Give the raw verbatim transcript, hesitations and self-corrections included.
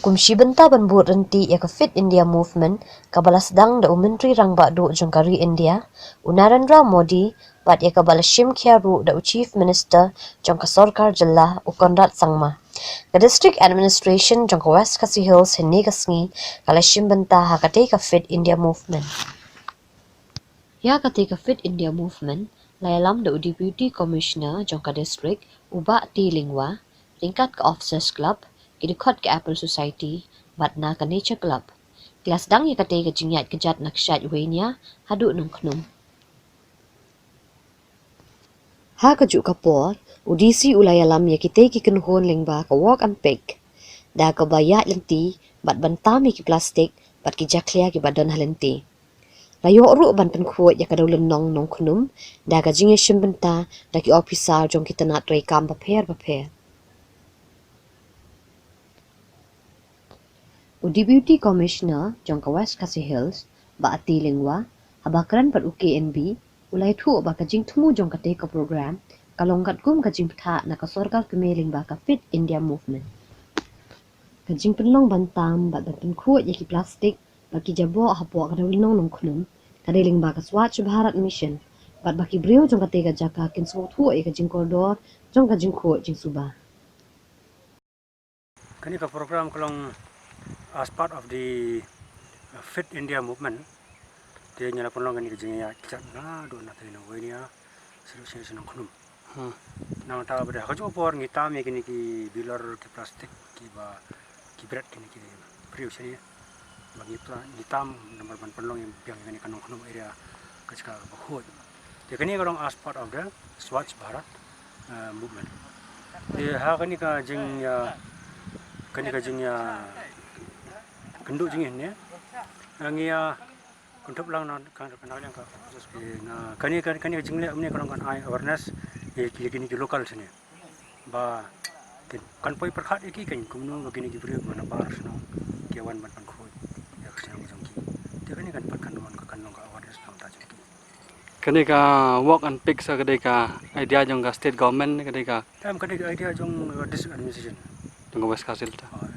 Kum shi bynta ban bud ryntih ïa ka Fit India Movement, kaba la sdang da u Myntri Rangbah Duh jong ka ri India, u Narendra Modi, bad ïa kaba la shim khia ruh da u Chief Minister jong ka sorkar jylla, u Conrad Sangma. Ka District Administration jong ka West Khasi Hills hynne ka sngi ka la shim bynta ha katei ka Fit India Movement. Ïa katei ka Fit India Movement la ïalam da u Deputy Commissioner jong ka district, u Bah T Lyngwa, ryngkat ka Officers Club, ki dkhot ka Apple Society, bad na ka Nature Club. Ki la sdang ïa katei ka jingïaid kjat na kshaid Uweinia haduh Nongkhnum. Ha kajuh ka por, u D C u la ïalam ïa kitei ki kynhun lyngba ka walk and pick, da kaba ïaid lynti bad ban tam ïa ki plastik bad ki jakhlia kiba don ha lynti. La ïoh ruh ban pynkhuid ïa ka dewlynnong Nongkhnum da ka jingïashim bynta da ki ophisar jong ki tnat treikam bapher bapher. U Deputy Commissioner jong ka West Khasi Hills, Bah T Lyngwa, haba kren bad u K N B, u la ïathuh ba ka jingthmu jong katei ka program ka long katkum ka jingbthah na ka sorkar kmie lyngba ka Fit India Movement. Ka jingpynlong ban tam bad ban pynkhuid ïa ki plastik bad ki jaboh hapoh ka dewlynnong Nongkhnum ka dei lyngba ka Swachh Bharat Mission, bad ba ki briew jong katei ka jaka kin sngewthuh ïa ka jingkordor jong ka jingkhuid jingsuba. Kane ka program ka long as part of the, uh, Fit India Movement. Te ngi la pynlong kane ka jingïaid kjat naduh na tei na Uweinia, shaduh sha Nongkhnum. Hmm. Nangta bad ha kajuh ka por ngi tam ïa kine ki bilor ki plastik kiba ki bret kine ki briew shane. Ba ngi pra-, ngi tam namar ban pynlong ïa biang ïa kane ka Nongkhnum area ka jaka ba khuid. Te kane ka long as part of the Swachh Bharat, uh, movement. Te ha kane ka jing, uh, kane ka jing, uh, kynduh jingïaid ne, uh, ngi, uh, kynthup lang na ka, ka, na ka, ka, kane, kane, kane ka jingleh mynne ka long kan ai awareness ïa ki, kine ki local shane. Ba kin, kan poi pyrkhat ïa ki kan kumno ba kine ki briew ba na bar shnong ki wan ban pynkhuid ïa ka shnong jong ki. Te kane kan pat kan wan ka, kan long ka awareness na ka bynta jong ki. Kane ka walk and pick sa ka dei ka idea jong ka state government, ka dei ka Em, ka dei ka idea jong, uh, district administration. Jong ka West Khasi Hills ta. Ah,